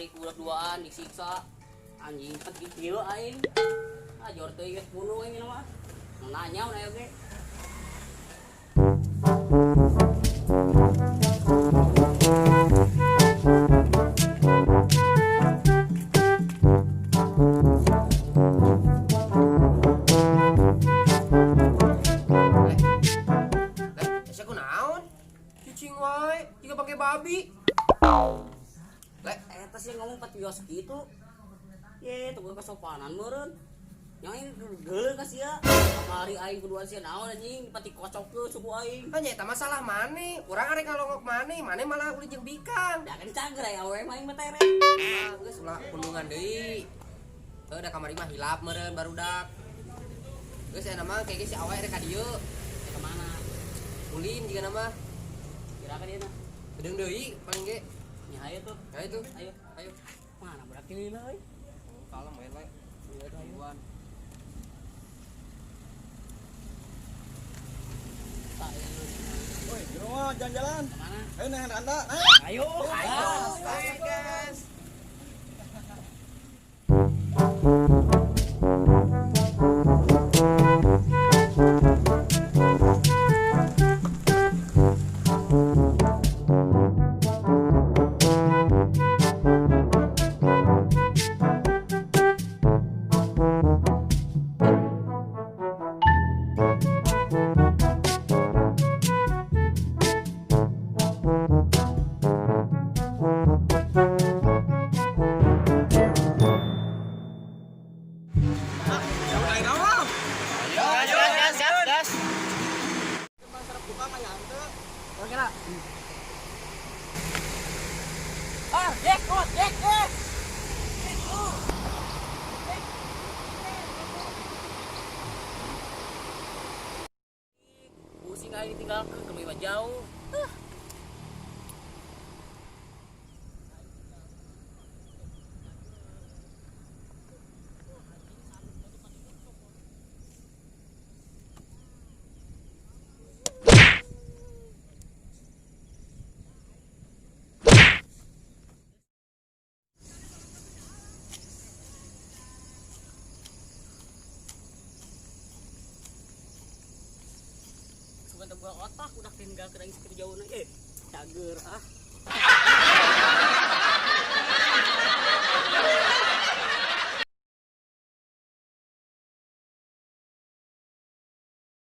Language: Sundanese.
Kamari ku budak duaan disiksa. Anjing pet kieu aing. Ah jor teuing geus bunuh aing mah. Nanya we oge. Sia kunaon? Cicing wae, jiga pake babi. Le, Eta sih ngomong pat bios kitu. Ye, tuh kesopanan meureun. Yang aing geuleuh ka sia. Kamari aing kuduan sia naon anjing pati kocokkeun suku aing. Hanya eta masalah maneh. Urang arek ngalongok maneh, maneh malah ulin jeung bikang. Da kan cager aya awewe mah aing mah tere. Ah, geus ulah pundungan deui. Heuh da kamari mah hilap meureun barudak. Geus aya mah kayak si awe rek ka dieu. Rek ka mana? Ulin jiga nama. Kira ka dieu na. Bedeung deui paling ge. Nya hayu tuh. Hayu tuh. Ayo. Ayo. Mana budak ini euy? Kalem we le. Duluan. Woi, jero mah jalan-jalan. Kemana? Ayo neangan randa. Ayo. Ayo, ayo guys. Ah, Jack, oh, Jack, eh. Pusing aing ditinggalkeun ke mah jauh. Sugan teu buka otak udah tinggal ke aing sakitu jauhna. Cager ah.